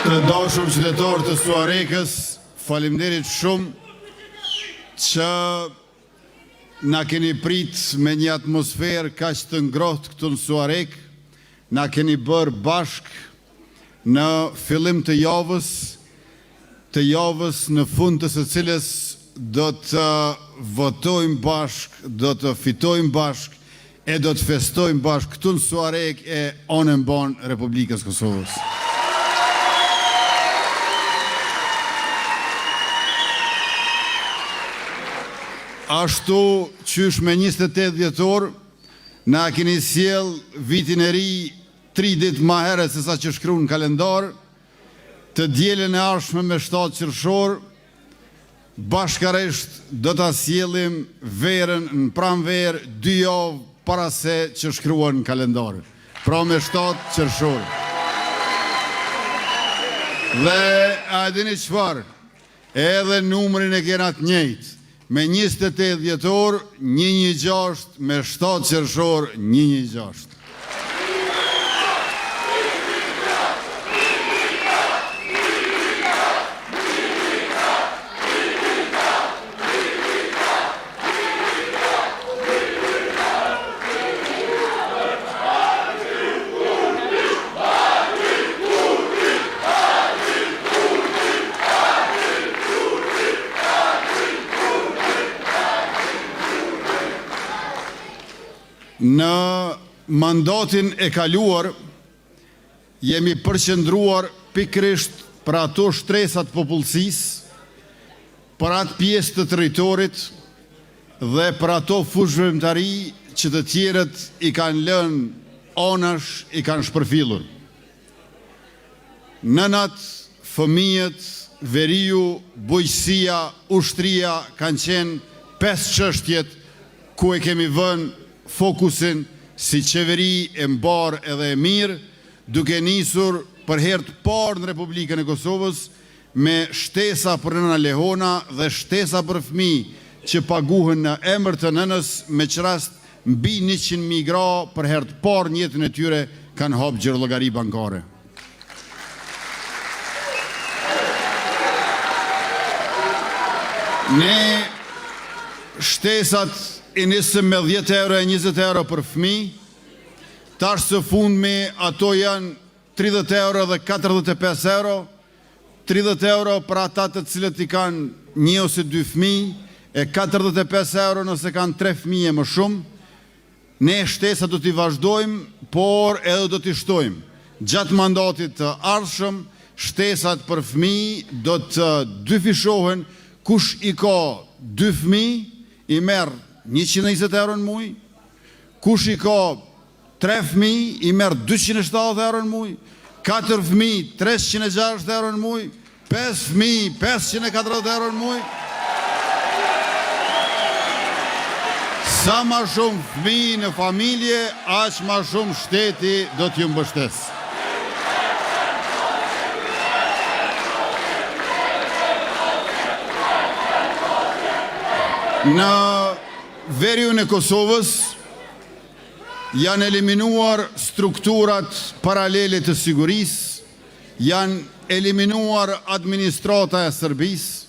Të dashur qytetarë të Suharekës, faleminderit shumë që na keni prit me një atmosferë kaq të ngrohtë këtu në Suharekë, na keni bërë bashkë në fillim të javës, të javës në fund të së cilës do të votojmë bashkë, do të fitojmë bashkë e do të festojmë bashkë këtu në Suharekë e anembanë Republikës së Kosovës. Ashtu qysh me 28 dhjetor, na keni sjell vitin e ri tri ditë ma herët se sa që shkruan në kalendar, Të dielën e ardhshme me 7 qershor, bashkarisht do ta sjellim verën në pranverë dy javë para se që shkruan në kalendar. Pra me 7 qershor. Dhe a e dini çfarë? Edhe numrin e kena të njëjtë. Me 28 dhjetor, 116, me 7 qershor, 116. Në mandatin e kaluar jemi përqendruar pikërisht për ato shtresa të popullsisë, për atë pjesë të territorit dhe për ato fushëveprimtari që të tjerët i kanë lënë anash, i kanë shpërfillur. Nënat, fëmijët, veriu, bujqësia, ushtria kanë qenë pesë çështjet ku e kemi vënë fokusin si qeveri e mbarë edhe e mirë, duke nisur për herë të parë në Republikën e Kosovës me shtesa për nëna lehona dhe shtesa për fëmijë që paguhen në emër të nënës, me ç'rast mbi 100.000 gra për herë të parë në jetën e tyre kanë hapë xhirollogari bankare. Ne shtesat i nisëm me 10 euro e 20 euro për fëmijë, tash së fundmi ato janë 30 euro dhe 45 euro, 30 euro për ata të cilët i kanë një ose dy fëmijë, e 45 euro nëse kanë tre fëmijë e më shumë. Ne shtesat do t'i vazhdojmë, por edhe do t'i shtojmë. Gjatë mandatit të ardhshëm, shtesat për fëmijë do të dyfishohen, kush i ka dy fëmijë, i merr 120 euro në muaj, kush i ka tre fëmijë, i merr 270 euro në muaj, katër fëmijë 360 euro në muaj, pesë fëmijë 540 euro në muaj. Sa ma shumë fëmijë në familje, aq ma shumë shteti do t'ju mbështesë. Në veriun e Kosovës janë eliminuar strukturat paralele të sigurisë, janë eliminuar administrata e Serbisë,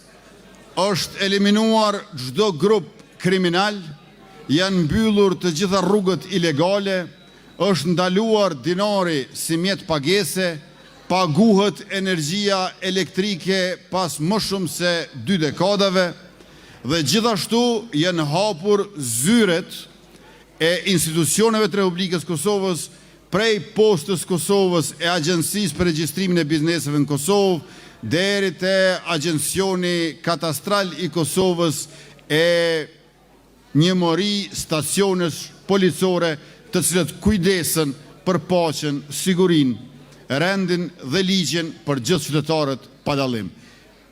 është eliminuar çdo grup kriminal, janë mbyllur të gjitha rrugët ilegale, është ndaluar dinari si mjet pagese, paguhet energjia elektrike pas më shumë se dy dekadave dhe gjithashtu janë hapur zyret e institucioneve të Republikës Kosovës prej Postës Kosovës e Agjencisë për Regjistrimin e Bizneseve në Kosovë deri te Agjencioni Katastral i Kosovës e një mori stacionesh policore të cilët kujdesen për paqen, sigurinë, rendin dhe ligjin për gjithë qytetarët pa dallim.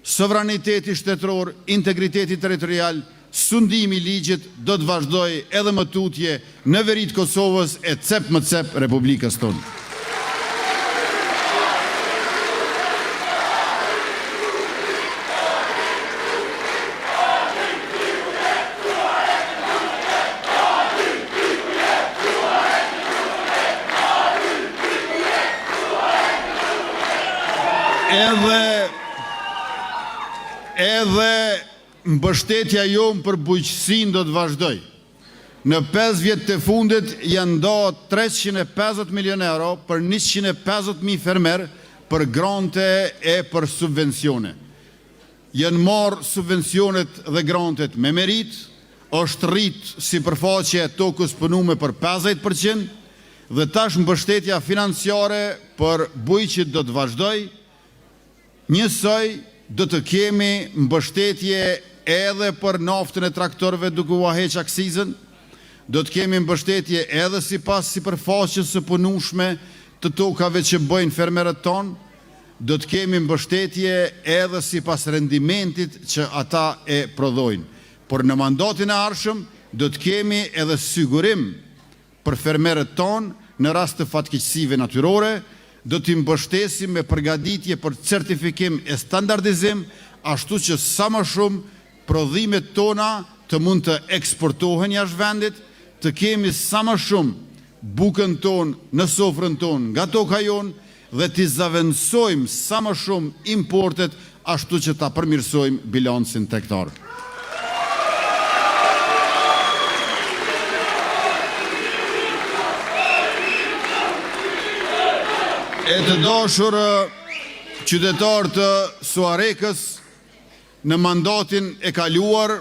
Sovraniteti shtetëror, integriteti territorial, sundimi i ligjit do të vazhdojë edhe më tutje në veri të Kosovës e cep më cep Republikës tonë. Edhe edhe mbështetja jonë për bujqësinë do të vazhdojë. Në 5 vjet të fundit janë nda 350 milion euro për 150.000 fermer për grante e për subvencione. Janë marrë subvencionet dhe grantet me meritë, është rrit sipërfaqja e tokës punuar për 50% dhe tash mbështetja financiare për bujqit do të vazhdojë. Njësoj do të kemi mbështetje edhe për naftën e traktorëve duke ua heq akcizën, do të kemi mbështetje edhe sipas sipërfaqes së punueshme të tokave që bëjnë fermerët tonë, do të kemi mbështetje edhe sipas rendimentit që ata e prodhojnë. Por në mandatin e ardhshëm do të kemi edhe sigurim për fermerët tonë në rast të fatkeqësive natyrore, do t'i mbështesim me përgatitje për certifikim e standardizim, ashtu që sa më shumë prodhimet tona të mund të eksportohen jashtë vendit, të kemi sa më shumë bukën tonë në sofrën tonë nga toka jonë dhe t'i zavendësojmë sa më shumë importet ashtu që ta përmirësojmë bilancin tregtar. E të dashur qytetarë të Suharekës, në mandatin e kaluar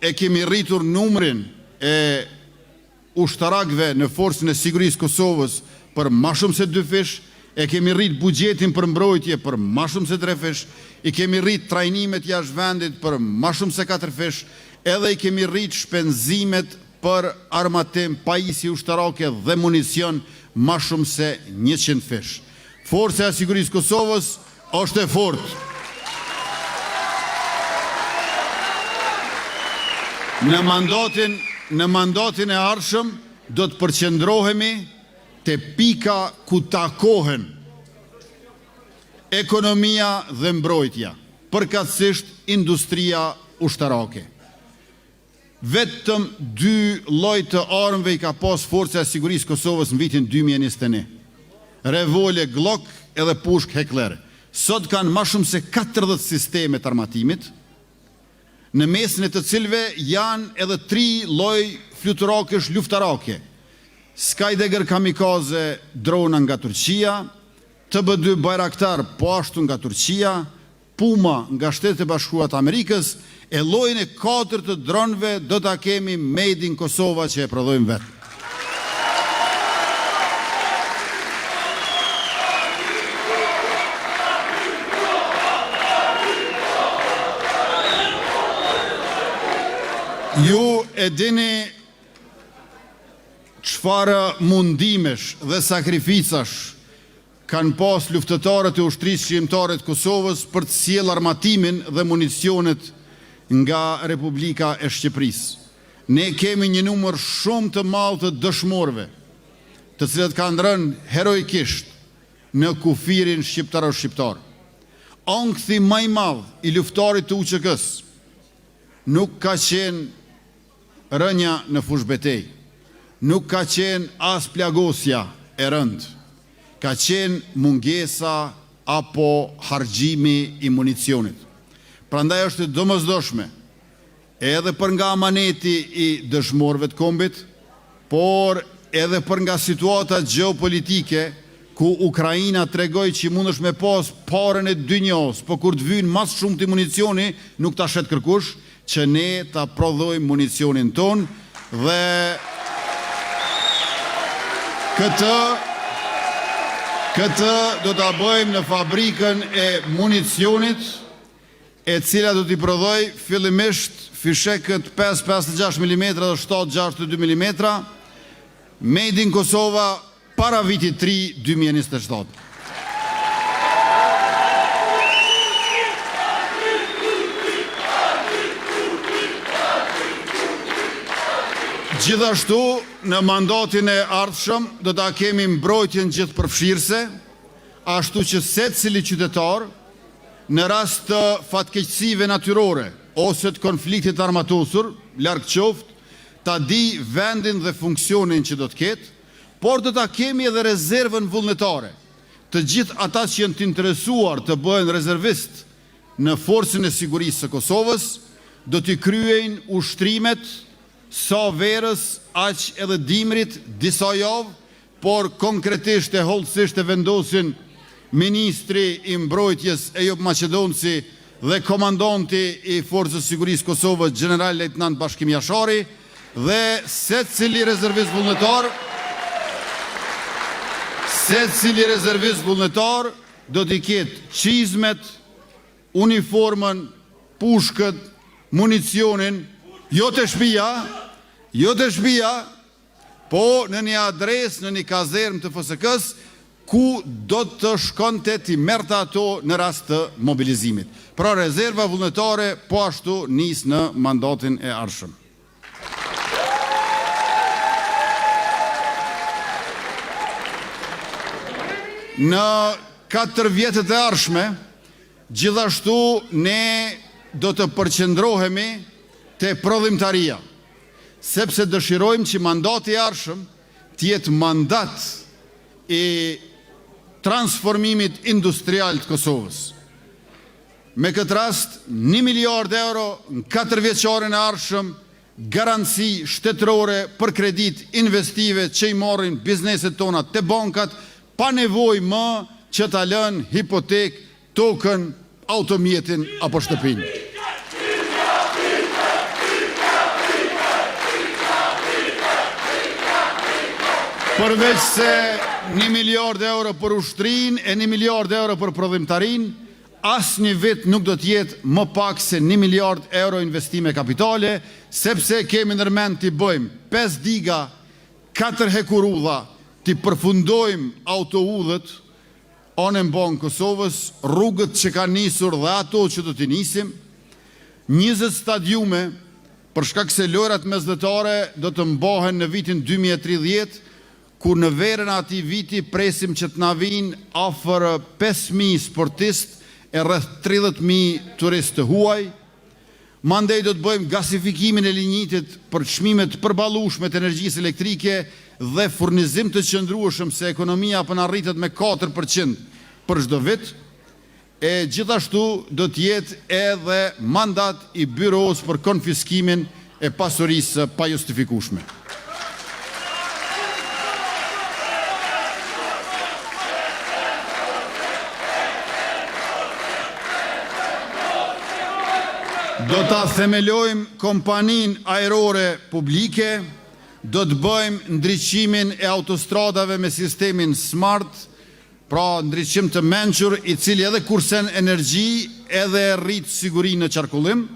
e kemi rritur numrin e ushtarakëve në Forcën e Sigurisë së Kosovës për ma shumë se dyfish, e kemi rrit buxhetin për mbrojtje për ma shumë se trefish, i kemi rrit trajnimet jashtë vendit për ma shumë se katërfish, edhe i kemi rrit shpenzimet për armatim, pajisje ushtarake dhe municion ma shumë se 100 fish. Forca e Sigurisë së Kosovës është e fortë. Në mandatin, në mandatin e ardhshëm do të përqendrohemi te pika ku takohen ekonomia dhe mbrojtja, përkatësisht industria ushtarake. Vetëm dy lloj të armëve i ka pas Forca e Sigurisë së Kosovës në vitin 2021. Revole Glock edhe pushkë Heckler. Sot kanë ma shumë se 40 sisteme të armatimit, në mesin e të cilëve janë edhe tri lloj fluturakësh luftarake. Skyjager kamikaze drona nga Turqia, TB2 Bayraktar po ashtu nga Turqia, Puma nga Shtetet e Bashkuara të Amerikës, e llojin e katërt të dronëve do ta kemi Made in Kosova që e prodhojmë vetë. Ju e dini çfarë mundimesh dhe sakrificash kanë pas luftëtarët e Ushtrisë Çlirimtare të Kosovës për të sjellë armatimin dhe municionet nga Republika e Shqipërisë. Ne kemi një numër shumë të madh të dëshmorëve, të cilët kanë rënë heroikisht në kufirin shqiptaro-shqiptar. Ankthi më i madh i luftëtarit të UÇK-së nuk ka qenë rënia në fushëbetejë, nuk ka qenë as plagosja e rëndë, ka qenë mungesa apo harxhimi i municionit. Prandaj është e domosdoshme edhe për nga amaneti i dëshmorëve të kombit, por edhe për nga situata gjeopolitike ku Ukraina tregoi që mundesh me pas parën e dynjos, po kur të vynë mas shumë të municioni, nuk ta shet kërkush, që ne ta prodhojmë municionin tonë dhe këtë këtë do ta bëjmë në fabrikën e municionit, e cila do t'i prodhojë fillimisht fishekët 5.56 mm dhe 7.62 mm, Made in Kosova para vitit 3 2027. Gjithashtu, në mandatin e ardhshëm do ta kemi mbrojtjen gjithëpërfshirëse, ashtu që secili qytetar në rast të fatkeqësive natyrore ose të konfliktit të armatosur, larg qoftë, ta di vendin dhe funksionin që do të ketë, por do ta kemi edhe rezervën vullnetare, të gjithë ata që janë të interesuar të bëhen rezervistë në Forcën e Sigurisë së Kosovës, do t'i kryejnë ushtrimet sa verës aq edhe dimrit disa javë, por konkretisht e hollësisht e vendosin ministri i Mbrojtjes Ejup Maqedonci dhe komandanti i Forcës së Sigurisë së Kosovës, gjenerallejtënant Bashkim Jashari, dhe secili rezervist vullnetar, secili rezervist vullnetar do t'i ketë çizmet, uniformën, pushkët, municionin, jo te shpia, jo te shpia, po në një adresë, në një kazermë të FSK-së, ku do të shkonte t'i merrte ato në rast të mobilizimit. Pra rezerva vullnetare po ashtu nis në mandatin e ardhshëm. Në katër vjetët e ardhshme, gjithashtu ne do të përqendrohemi te prodhimtaria, sepse dëshirojmë që mandati i ardhshëm të jetë mandat i transformimit industrial të Kosovës. Me këtë rast, 1 miliard euro në katërvjeçarin e ardhshëm garanci shtetërore për kreditë investive që i marrin bizneset tona te bankat, pa nevojë më që ta lënë hipotekë tokën, automjetin apo shtëpinë. Përveç se 1 miliard euro për ushtrinë e 1 miliard euro për prodhimtarinë, asnjë vit nuk do të jetë më pak se 1 miliard euro investime kapitale, sepse kemi ndërmend t'i bëjmë 5 diga, 4 hekurudha, t'i përfundojmë autoudhët anembanë Kosovës, rrugët që kanë nisur dhe ato që do t'i nisim, 20 stadiume, për shkak se lojërat mesdhetare do të mbahen në vitin 2030, kur në verën e atij viti presim që të na vijnë afër 5.000 sportistë e rreth 30.000 turistë të huaj. Mandej do të bëjmë gasifikimin e linjitit për çmime të përballueshme të energjisë elektrike dhe furnizim të qëndrueshëm se ekonomia po na rritet me 4% për çdo vit. E gjithashtu do të jetë edhe mandat i byrosë për konfiskimin e pasurisë së pajustifikueshme. Do ta themelojmë kompaninë ajrore publike, do të bëjmë ndriçimin e autostradave me sistemin smart, pra ndriçim të mençur i cili edhe kursen energji edhe rrit sigurinë në qarkullim.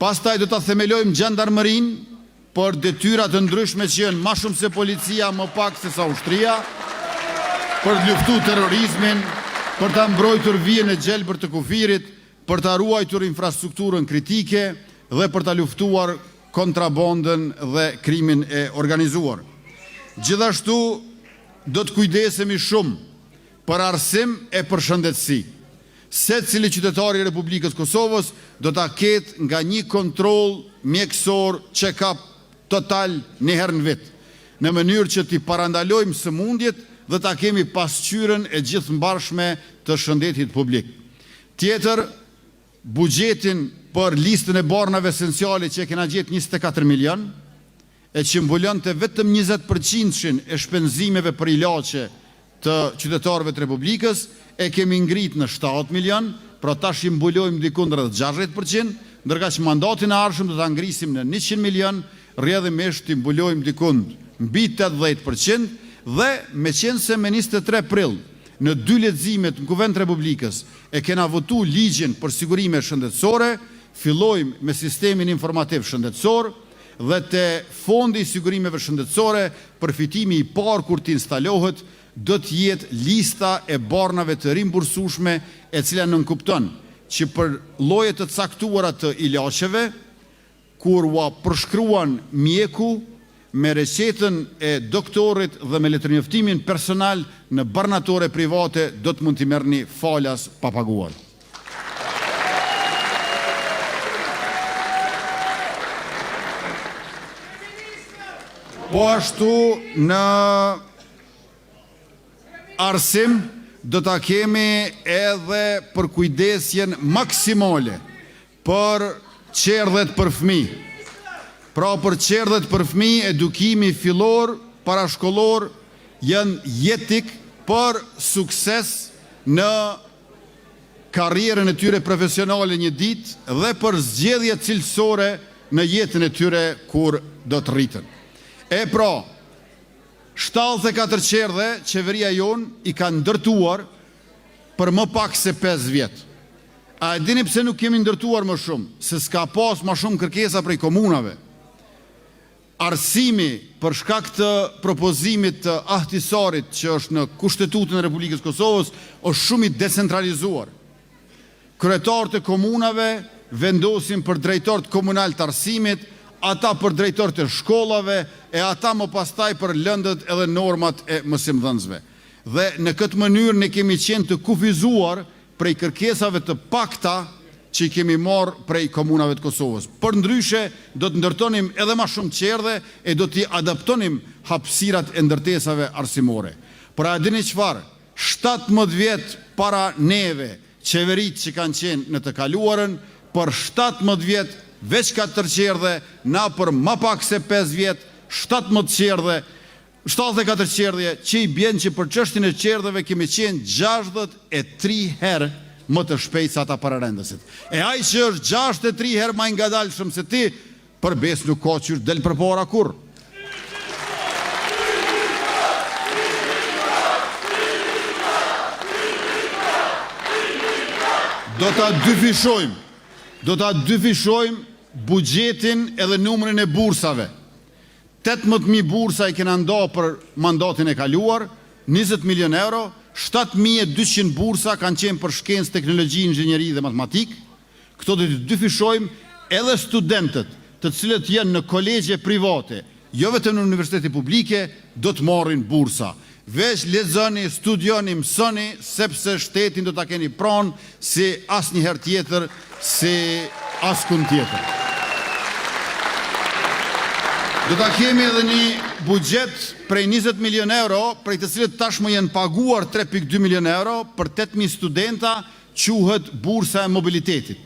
Pastaj do ta themelojmë xhandarmërinë për detyra të ndryshme që janë më shumë se policia, më pak se sa ushtria, për të luftuar terrorizmin, për ta mbrojtur vijën e gjelbër të kufirit, për ta ruajtur infrastrukturën kritike dhe për ta luftuar kontrabandën dhe krimin e organizuar. Gjithashtu do të kujdesemi shumë për arsim e për shëndetësi. Secili qytetar i Republikës së Kosovës do ta ketë nga një kontroll mjekësor check-up total një herë në vit, në mënyrë që t'i parandalojmë sëmundjet dhe ta kemi pasqyrën e gjithëmbarshme të shëndetit publik. Tjetër, buxhetin për listën e barnave esenciale që e kena gjetë 24 milion, e që mbulonte vetëm 20% e shpenzimeve për ilaçe të qytetarëve të Republikës, e kemi ngrit në 70 milion, pra tash i mbulojmë dikund rreth 60%, ndërkaq mandatin e ardhshëm do ta ngrisim në 100 milion, rrjedhimisht t'i mbulojmë dikund mbi 80% dhe meqenëse me 23 prill në dy leximet në Kuvend të Republikës e kena votu ligjin për sigurime shëndetësore, fillojmë me sistemin informativ shëndetësor dhe te fondi i sigurimeve shëndetësore, përfitimi i parë kur të instalohet do të jetë lista e barnave të rimbursueshme, e cila nënkupton që për lloje të caktuara të ilaçeve, kur ua përshkruan mjeku me recetën e doktorit dhe me letërnjoftimin personal në barnatore private do të mund t'i merrni falas pa paguar. Po ashtu në arsim. do ta kemi edhe përkujdesjen maksimale për çerdhet për fëmijë. Pra për çerdhet për fëmijë, edukimi fillor, parashkollor janë jetik për sukses në karrierën e tyre profesionale një ditë dhe për zgjedhje cilësore në jetën e tyre kur do të rriten. E pra, 74 çerdhe qeveria jonë i ka ndërtuar për më pak se 5 vjet. A e dini pse nuk kemi ndërtuar më shumë? Se s'ka pas më shumë kërkesa prej komunave. Arsimi, për shkak të propozimit të Ahtisarit që është në Kushtetutën e Republikës së Kosovës, është shumë i decentralizuar. Kryetarët e komunave vendosin për drejtorët komunal të arsimit, ata për drejtorët e shkollave, e ata më pastaj për lëndët edhe normat e mësimdhënësve. Dhe në këtë mënyrë ne kemi qenë të kufizuar prej kërkesave të pakta që i kemi marrë prej komunave të Kosovës. Përndryshe, do të ndërtonim edhe ma shumë çerdhe e do t'i adaptonim hapësirat e ndërtesave arsimore. Por a e dini çfarë? 17 vjet para neve, qeveritë që kanë qenë në të kaluarën, për 17 vjet veç 4 çerdhe, na për ma pak se 5 vjet 17 çerdhe, 74 çerdhe, që i bjen që për çështjen e çerdheve kemi qenë 63 herë më të shpejtë se ata pararendësit. E ai që është 63 herë më i ngadalshëm se ti, për besë nuk ka qysh del përpara kurrë. Do ta dyfishojmë, do ta dyfishojmë buxhetin edhe numrin e bursave. 18.000 bursa i kena nda për mandatin e kaluar, 20 milion euro, 7.200 bursa kanë qenë për shkencë, teknologji, inxhinieri dhe matematikë. Këto do të dyfishojmë edhe studentët, të cilët janë në kolegje private, jo vetëm në universitete publike, do të marrin bursa. Veç lexoni, studioni, mësoni, sepse shtetin do ta keni pranë si asnjëherë tjetër, si askund tjetër. Do ta kemi edhe një buxhet prej 20 milion euro, prej të cilët tashmë janë paguar 3.2 milion euro për 8000 studenta, quhet bursa e mobilitetit.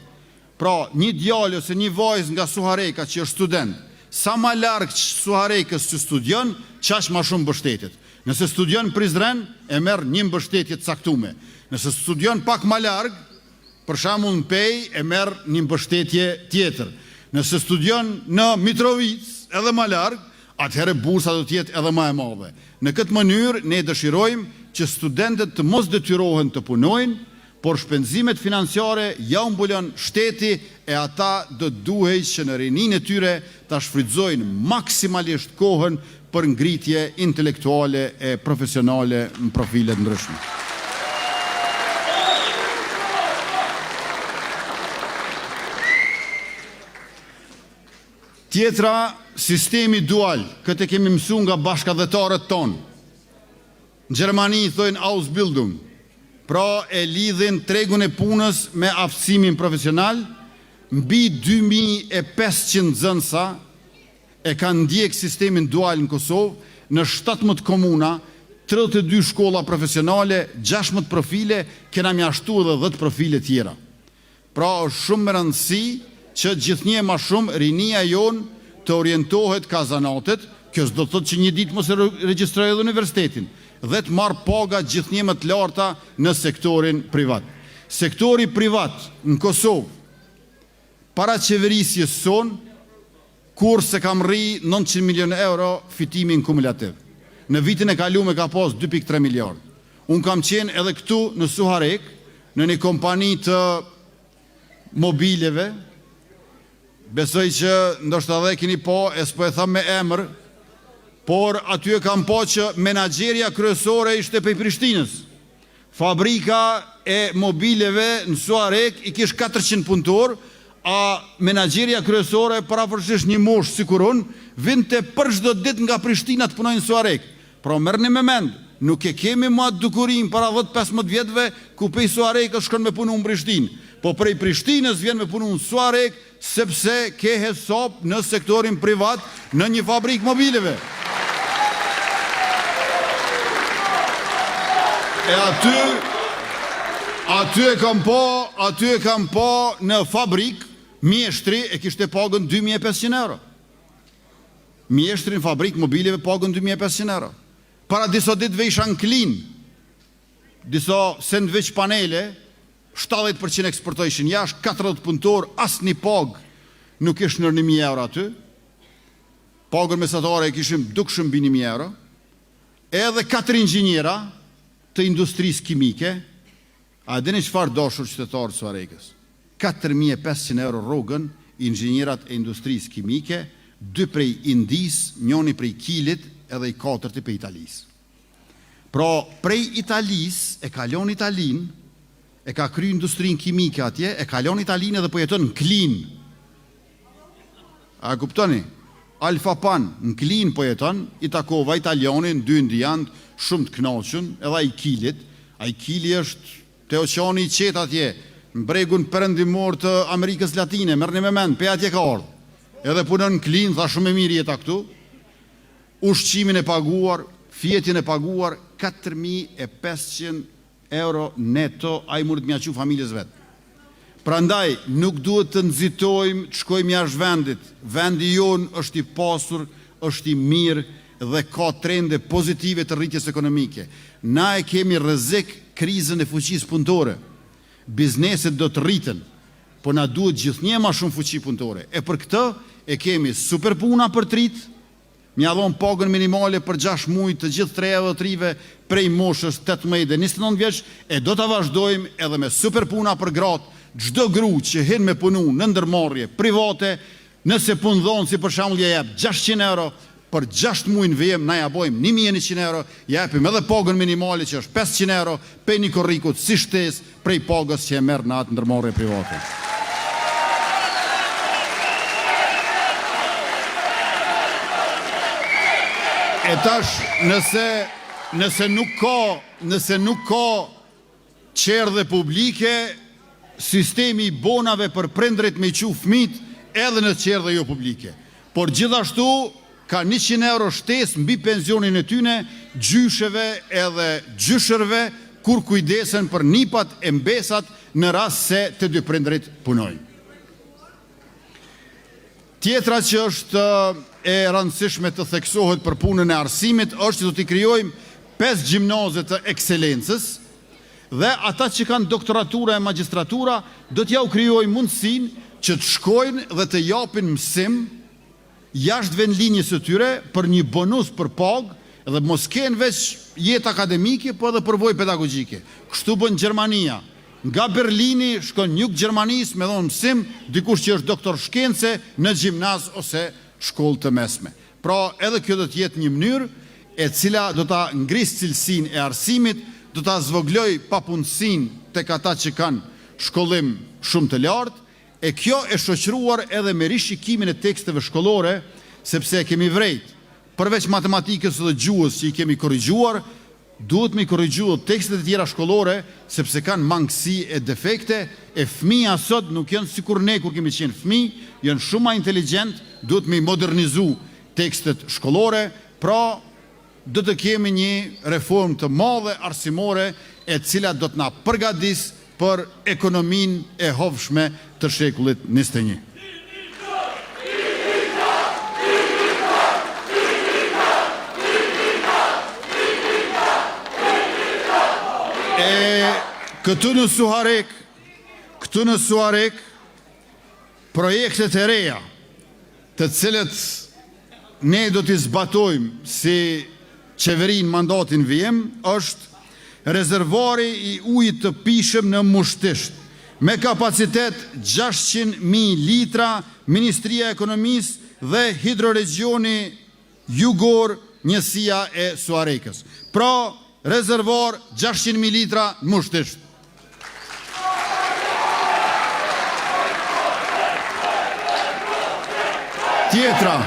Pra, një djalë ose një vajzë nga Suhareka që është student, sa ma larg Suharekës që studion, qaq ma shumë mbështetet. Nëse studion në Prizren, e merr një mbështetje të caktuar. Nëse studion pak ma larg, për shembull në Pejë, e merr një mbështetje tjetër. Nëse studion në Mitrovicë, edhe ma larg, atëherë bursa do të jetë edhe ma e madhe. Në këtë mënyrë ne dëshirojmë që studentët të mos detyrohen të punojnë, por shpenzimet financiare ja u mbulon shteti e ata do të duhej që në rininë e tyre ta shfrytëzojnë maksimalisht kohën për ngritje intelektuale e profesionale në profile të ndryshme. Tjetra, sistemi dual, këtë e kemi mësu nga bashkatdhetarët tonë. Në Gjermani i thojnë Ausbildung, pra e lidhin tregun e punës me aftësimin profesional, mbi 2500 nxënësa e kanë ndjek sistemin dual në Kosovë, në 17 komuna, 32 shkolla profesionale, 16 profile, kena mjashtu edhe 10 profile tjera. Pra është shumë me rëndësi që gjithnjë ma shumë rinia jonë të orientohet ka zanatet, kjo s'do të thotë që një ditë mos e regjistroj edhe universitetin, dhe të marrë paga gjithnjë më të larta në sektorin privat. Sektori privat në Kosovë, para qeverisjes sonë, kur se kam rri 900 milion euro fitimin kumulativ. Në vitin e kaluar ka pas 2.3 miliard. Unë kam qenë edhe këtu në Suharek, në një kompani të mobileve, besoj që ndoshta edhe keni pa, e s'po e tham me emër, por aty e kam pa që menaxherja kryesore ishte prej Prishtinës. Fabrika e mobileve në Suharek i kish 400 punëtor, a menaxherja kryesore parafërsisht një moshë sikur unë, vinte për çdo ditë nga Prishtina të punojë në Suharek. Pra merrni me mend, nuk e kemi më atë dukurinë para 10-15 vjetëve ku prej Suharekës shkon me punu në Prishtinë. Po prej Prishtinës vjen me punu në Suharek sepse ke hesap në sektorin privat në një fabrikë mobileve. E aty... Aty e kam pa, aty e kam pa në fabrikë, mjeshtri e kishte pagën 2500 euro. Mjeshtri në fabrikë mobiljeve pagën 2500 euro. Para disa ditëve isha në Klinë, disa sandwich panele, 70% eksportojshin jashtë, 40 punëtor, asnjë pagë nuk ish nër 1000 euro aty. Pagën mesatare e kishim dukshëm mbi 1000 euro. Edhe katër inxhiniera të industrisë kimike, a e dini çfarë dashur qytetarë të Suharekës? 4500 euro rrogën inxhinierat e industrisë kimike, dy prej Indisë, njoni prej Kilit edhe i katërti prej Italisë. Pra, prej Italisë e ka lon Italinë, e ka kry industrinë kimike atje, e ka lon Italinë edhe po jeton në Klinë. A e kuptoni? Alfa Pan, në Klinë po jeton, i takova italianin, dy indiant, shumë të kënaqur, edhe ai Kilit. Ai Kili është te oqeani i qetë atje, në bregun perëndimor të Amerikës Latine, merrni me mend, pe atje ka ardhur. Edhe punon në Klinë, tha shumë e mirë jeta këtu. Ushqimin e paguar, fjetjen e paguar, 4500 euro neto ai mundet m'ia çu familjes vet. Prandaj nuk duhet të nxitojmë të shkojmë jashtë vendit. Vendi jonë është i pasur, është i mirë dhe ka trende pozitive të rritjes ekonomike. Na e kemi rrezik krizën e fuqisë punëtore. Bizneset do të rriten, po na duhet gjithnjë ma shumë fuqi punëtore. E për këtë e kemi super puna për të rritë, M'ia dhon pagën minimale për 6 muaj të gjithë të rejave dhe të rive prej moshës 18 dhe 29 vjeç e do ta vazhdojmë edhe me super puna për gratë. Çdo gru që hin me punu në ndërmarrje private, nëse punëdhënësi për shembull ja jep 600 euro, për 6 muaj në vijim na ja bojmë 1100 euro, ja japim edhe pagën minimale që është 500 euro prej një korrikut si shtesë prej pagës që e merr në atë ndërmarrje private. E tash, nëse, nëse nuk ka, nëse nuk ka çerdhe publike, sistemi i bonave për prindrit me i çu fëmijët edhe në çerdhe jo publike. Por gjithashtu ka 100 euro shtesë mbi pensionin e tyne, gjysheve edhe gjyshërve, kur kujdesen për nipat e mbesat në rast se të dy prindrit punojnë. Tjetra që është e rëndësishme të theksohet për punën e arsimit është që do t'i krijojmë 5 gjimnaze të ekselencës dhe ata që kanë doktoratura e magjistratura do t'ja u krijojmë mundësinë që të shkojnë dhe të japin mësim jashtë vendlinjës së tyre për një bonus për pagë dhe mos kenë veç jetë akademike, po edhe përvojë pedagogjike. Kështu bën Gjermania. Nga Berlini shkon në jug Gjermanisë me dhonë mësim dikush që është doktor shkence në gjimnaz ose shkollë të mesme. Pra, edhe kjo do të jetë një mënyrë e cila do ta ngrisë cilësinë e arsimit, do ta zvogloj papunësinë tek ata që kanë shkollim shumë të lartë, e kjo e shoqëruar edhe me rishikimin e teksteve shkollore, sepse e kemi vrejt, përveç matematikës dhe gjuhës që i kemi korrigjuar, duhet me i korrigju edhe tekstet e tjera shkollore, sepse kanë mangësi e defekte, e fëmija sot nuk janë sikur ne kur kemi qenë fëmijë, janë shumë ma inteligjent, duhet me i modernizu tekstet shkollore, pra do të kemi një reformë të madhe arsimore e cila do të na përgatis për ekonominë e hovshme të shekullit 21. E këtu në Suharek, këtu në Suharek, projektet e reja, të cilët ne do t'i zbatojmë si qeveri në mandatin vijim, është rezervari i ujit të pijshëm në Mushtisht, me kapacitet 600.000 litra, Ministria e Ekonomisë dhe Hidroregjioni Jugor, njësia e Suharekës. Pra, rezervar 600.000 litra në Mushtisht. Tjetra,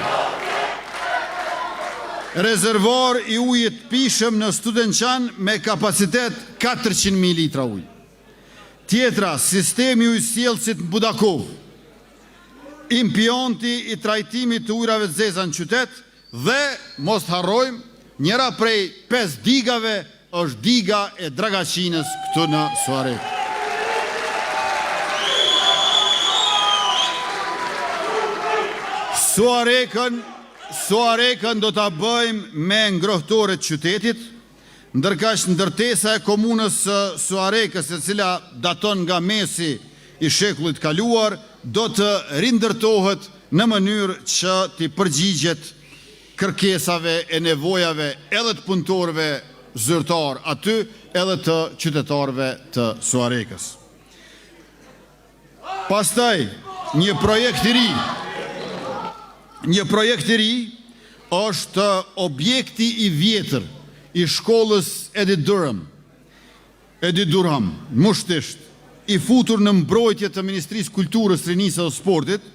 rezervar i ujit të pijshëm në Studençan me kapacitet 400.000 litra ujë. Tjetra, sistemi i ujësjellësit në Budakovë, impianti i trajtimit të ujërave të zeza në qytet dhe mos të harrojmë, njëra prej 5 digave është diga e Dragaqinës këtu në Suharekë. Suharekën, Suharekën do ta bëjmë me ngrohtore të qytetit, ndërkaq ndërtesa e komunës së Suharekës, e cila daton nga mesi i shekullit të kaluar, do të rindërtohet në mënyrë që t'i përgjigjet kërkesave e nevojave edhe të punëtorëve zyrtarë aty, edhe të qytetarëve të Suharekës. Pastaj, një projekt i ri, një projekt i ri është objekti i vjetër i shkollës Edith Durham, Edith Durham, Mushtisht, i futur në mbrojtje të Ministrisë Kulturës, Rinisë dhe Sportit,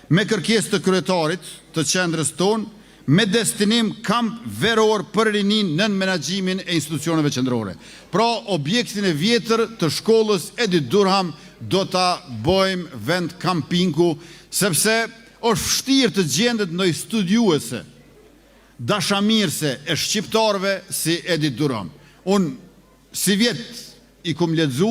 me kërkesë të kryetarit të qendrës tonë, me destinim kamp veror për rininë nën menaxhimin e institucioneve qendrore. Pra, objektin e vjetër të shkollës Edith Durham do ta bëjmë vend kampingu, sepse është vështirë të gjendet ndonjë studiuese dashamirëse e shqiptarëve si Edith Durham. Unë sivjet i kum lexu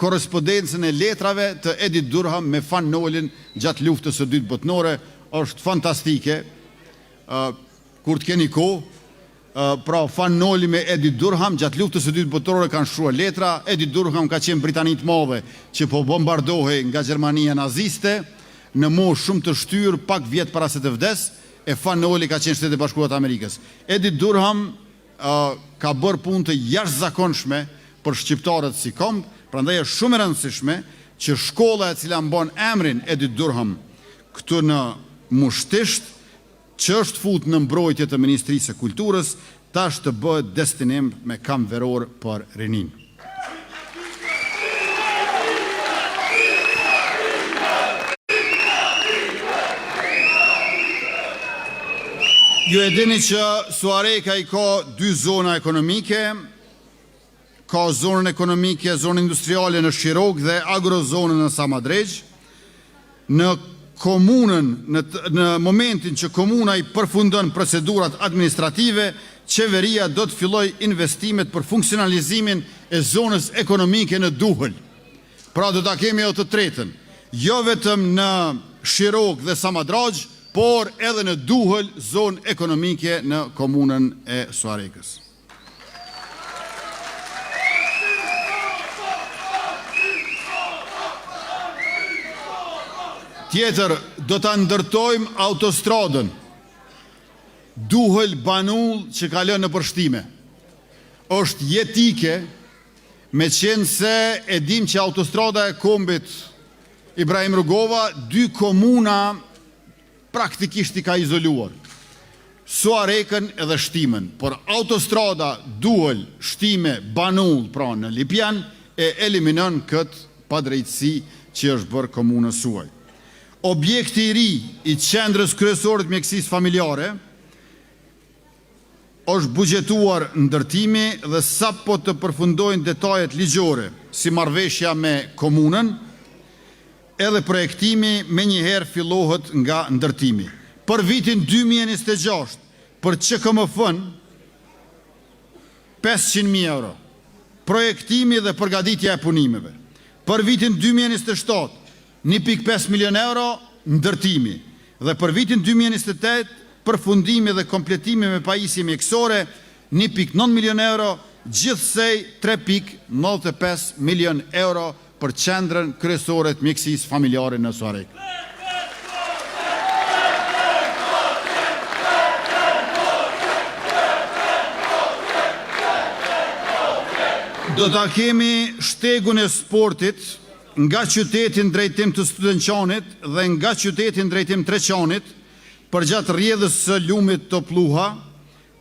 korrespondencën e letrave të Edith Durham me Fan Nolin gjatë Luftës së Dytë Botërore, është fantastike. Kur të keni kohë, pra Fan Noli me Edith Durham gjatë Luftës së Dytë Botërore kanë shkruar letra. Edith Durham ka qenë Britani të Madhe që po bombardohej nga Gjermania naziste në moshë shumë të shtyrë, pak vjet para se të vdes, e Fan Noli ka qenë Shtetet e Bashkuara të Amerikës. Edith Durham ka bërë punë të jashtëzakonshme për shqiptarët si komb, prandaj është shumë e rëndësishme që shkolla e cila mban emrin Edith Durham këtu në Mushtisht, që është fut në mbrojtje të Ministrisë së Kulturës, tash të bëhet destinim me kamp veror për rininë. Ju e dini që Suhareka i ka dy zona ekonomike, ka zonën ekonomike, zonën industriale në Shirokë dhe agrozonën në Samadrexhë. Në komunën, në, në momentin që komuna i përfundon procedurat administrative, qeveria do të fillojë investimet për funksionalizimin e zonës ekonomike në Duhël. Pra do ta kemi edhe të tretën, jo vetëm në Shirokë dhe Samadraxhë, por edhe në Duhël, zonë ekonomike në komunën e Suharekës. Tjetër, do ta ndërtojmë autostradën Duhël-Banull që kalon nëpër Shtime. Është jetike, meqenëse e dim që autostrada e kombit Ibrahim Rugova, dy komuna praktikisht i ka izoluar. Suharekën edhe Shtimen, por autostrada Duhël, Shtime, Banull, pra në Lipjan, e eliminon këtë padrejtësi që është bërë komunës suaj. Objekti i ri i qendrës kryesore të mjekësisë familjare është buxhetuar ndërtimi dhe sapo të përfundojnë detajet ligjore, si marrëveshja me komunën, edhe projektimi menjëherë fillohet nga ndërtimi. Për vitin 2026, për QKMF-n, 500.000 euro, projektimi dhe përgatitja e punimeve. Për vitin 2027, 1.5 milion euro, ndërtimi. Dhe për vitin 2028, përfundimi dhe kompletimi me pajisje mjekësore, 1.9 milion euro, gjithsej 3.95 milion euro për qendrën kryesore të mjekësisë familjare në Suharekë. Do ta kemi shtegun e sportit nga qyteti në drejtim të Studençanit dhe nga qyteti në drejtim të Treçanit përgjatë rrjedhës së lumit Toplluha,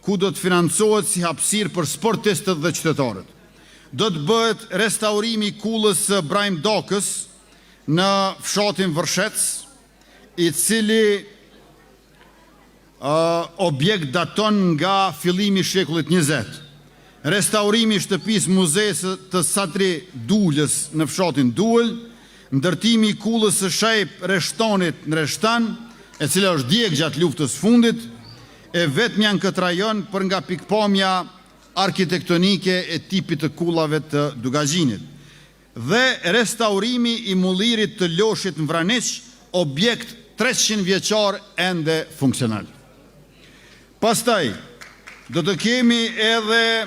ku do të financohet si hapësirë për sportistët dhe qytetarët. Do të bëhet restaurimi i kullës së Brahim Dakës në fshatin Vërshec, i cili objekt daton nga fillimi i shekullit 20. Restaurimi i shtëpisë muzesë të Sadri Dulës në fshatin Duhël, ndërtimi i kullës së Shaip Reshtanit në Reshtan, e cila është djeg gjatë luftës fundit, e vetmja në këtë rajon për nga pikëpamja arkitektonike e tipit të kullave të Dukagjinit. Dhe restaurimi i mullirit të Loshit në Vraniq, objekt 300 vjeçar ende funksional. Pastaj, do të kemi edhe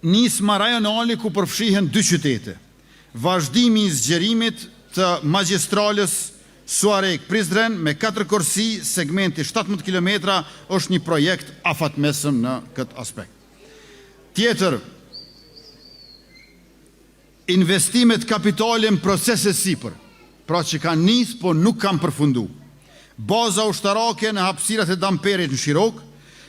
nisma rajonale ku përfshihen dy qytete. Vazhdimi i zgjerimit të magjistrales Suharekë-Prizren me katër korsi, segmenti 17 kilometra, është një projekt afatmesëm në këtë aspekt. Tjetër, investimet kapitale në proces e sipër, pra që kanë nisë, po nuk kanë përfundu. Baza ushtarake në hapësirat e damperit në Shirokë,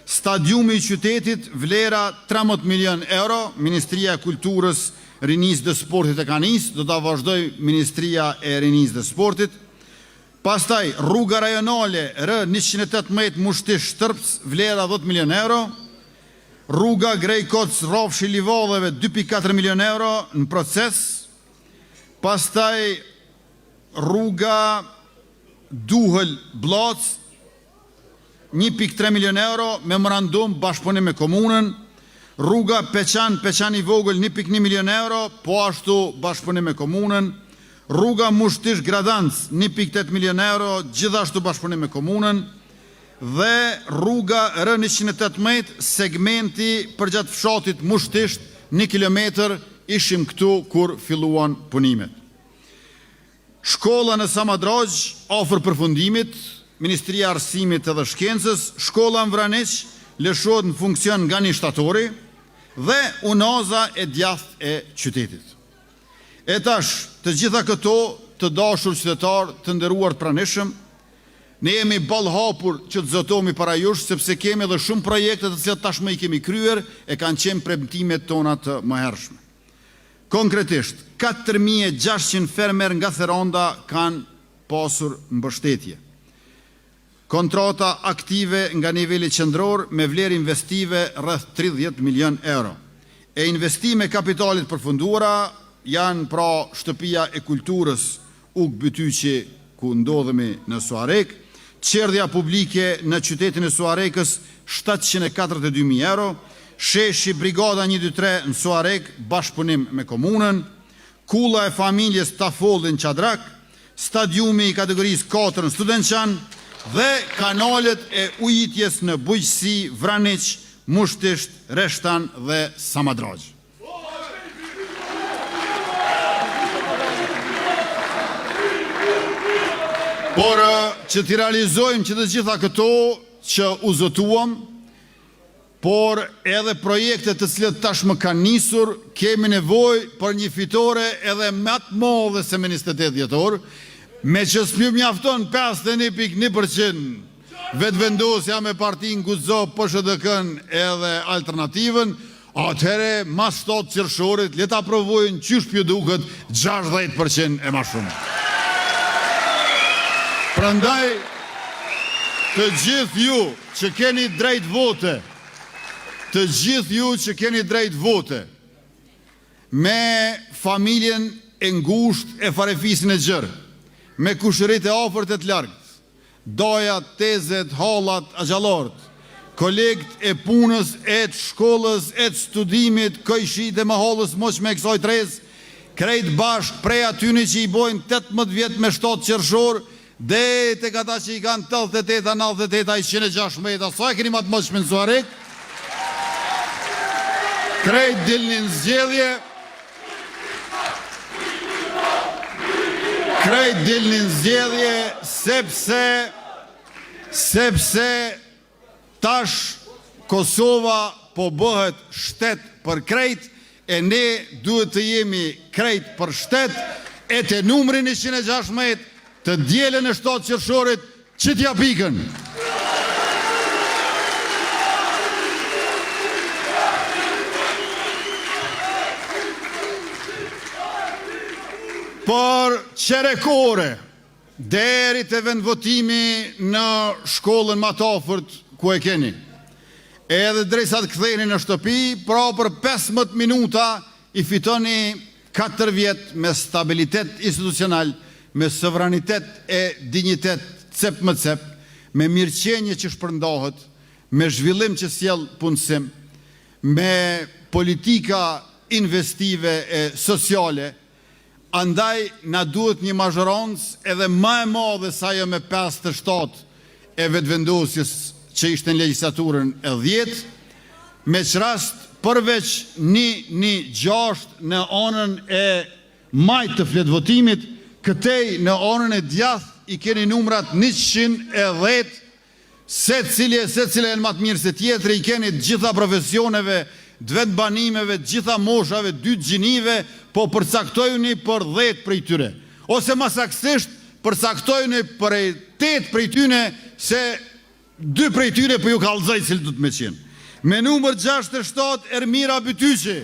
stadiumi i qytetit vlera 13 milion euro, Ministria e Kulturës, Rinisë dhe Sportit e ka nisë, do ta vazhdojë Ministria e Rinisë dhe Sportit. Pastaj, rruga rajonale R118 Mushtisht Shtërpcë, vlera 10 milion euro, rruga Grejkoc Rrafshi i Livadheve 2.4 milion euro në proces, pastaj rruga Duhël Bllacë 1.3 milion euro, memorandum bashkëpunim me komunën, rruga Peqan Peqan i vogël 1.1 milion euro, po ashtu bashkëpunim me komunën, rruga Mushtisht Gradanc 1.8 milion euro, gjithashtu bashkëpunim me komunën, dhe rruga R118, segmenti përgjatë fshatit Mushtisht, 1 kilometër, ishim këtu kur filluan punimet. Shkolla në Samadragj, afër përfundimit, Ministria e Arsimit edhe Shkencës, shkolla në Vraniq lëshohet në funksion nga një shtatori dhe unaza e djathtë e qytetit. E tash, të gjitha këto, të dashur qytetarë, të nderuar të pranishëm, ne jemi ballëhapur që të zotohemi para jush, sepse kemi edhe shumë projekte të cilat tashmë i kemi kryer e kanë qenë premtimet tona të mëhershme. Konkretisht, 4600 fermer nga Theranda kanë pasur mbështetje. Kontrata aktive nga niveli qendror me vlerë investive rreth 30 milion euro. E investime kapitale të përfunduara janë pra shtëpia e kulturës Ukë Bytyqi ku ndodhemi në Suharekë, çerdhja publike në qytetin e Suharekës 742.000 euro, sheshi Brigada 123 në Suharekë, bashkëpunim me komunën, kulla e familjes Tafolli në Çadrak, stadiumi i kategorisë 4 në Studençan dhe kanalet e ujitjes në Bujqësi, Vraniq, Mushtisht, Reshtan dhe Samadragj. Por që t'i realizojmë që të gjitha këto që u zotuam, por edhe projekte të cilët tashmë kanë nisur, kemi nevojë për një fitore edhe më të madhe se me 28 dhjetor, me që s'pju mjafton 51.1% Vetëvendosja me partinë Guxo, PSHDK-n edhe Alternativën, atëherë mas 7 qershorit le ta provojnë qysh pju duket 60% e ma shumë. Prandaj, të gjithë ju që keni drejt vote, të gjithë ju që keni drejt vote, me familjen e ngushtë e farefisin e gjerë, me kushërit e afërt e të largët, dajat, tezet, hallat, axhallorët, kolegët e punës, e të shkollës, e të studimit, kojshitë e mahallës moçme e kësaj trevës, krejt bashkë prej atyne që i bojnë 18 vjet me 7 qershor, deri tek ata që i kanë 88, 98, 116, sa e keni ma të moçme në Suharekë? Krejt dilni në zgjedhje, krejt dilni në zgjedhje, sepse, sepse tash Kosova po bëhet shtet për krejt, e ne duhet të jemi krejt për shtet, e te numri 116, të dielën e 7 qershorit, qitja pikën. Për çerek ore, deri te vendvotimi në shkollën më të afërt ku e keni. Edhe derisa të ktheheni në shtëpi, pra për 15 minuta i fitoni 4 vjet me stabilitet institucional, me sovranitet e dinjitet cep më cep, me mirëqenie që shpërndahet, me zhvillim që sjell punësim, me politika investive e sociale. Andaj na duhet një mazhorancë edhe ma e madhe se ajo me 57 e Vetëvendosjes që ishte në legjislaturën e 10, me ç'rast përveç 116 në anën e majtë të fletëvotimit, këtej në anën e djathtë i keni numrat 110, secili e secila janë ma të mirë se tjetri, i keni të gjitha profesioneve, të vendbanimeve, të gjitha moshave, dy gjinive, po përcaktojuni për 10 prej tyre. Ose ma saktësisht, përcaktojuni për 8 prej tyre, se dy prej tyre po ju kallëzoj cili do të me qenë. Me numër 67 Ermira Bytyqi.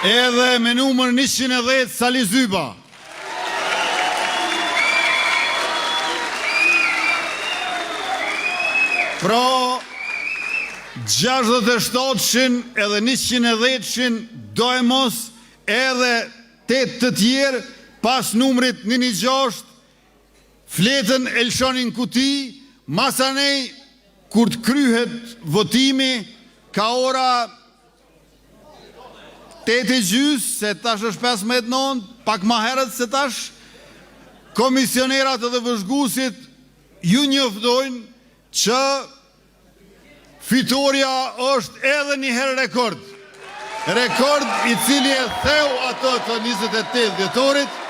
Edhe me numër 110 Sali Zyba. Pra, 67-shin edhe 110-shin doemos edhe 8 të tjerë pas numrit 116 fletën e lëshonin kuti, masanej kur të kryhet votimi ka ora 8 e gjysë, se tash është 15 nëndë, pak ma herët se tash, komisionerat edhe vëzhguesit ju njoftojnë që fitorja është edhe një herë rekord. Rekord i cili e theu atë të 28 dhjetorit.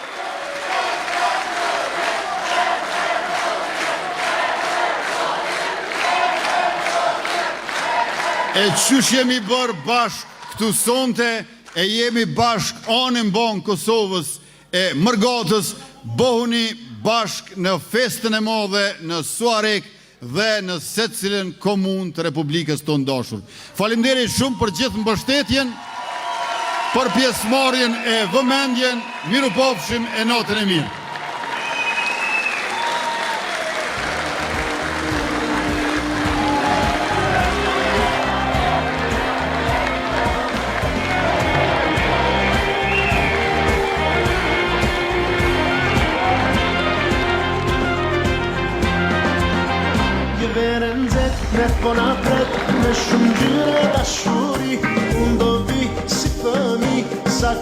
E qysh jemi bërë bashkë këtu sonte, e jemi bashkë anembanë Kosovës e Mërgatës, bëhuni bashkë në festën e madhe në Suharekë dhe në secilën komunë të Republikës tonë dashur. Faleminderit shumë për gjithë mbështetjen, për pjesëmarrjen e vëmendjen, mirupafshim e natën e mirë. Një verë nxehtë ne po na pret me shumë ngjyra dashuri.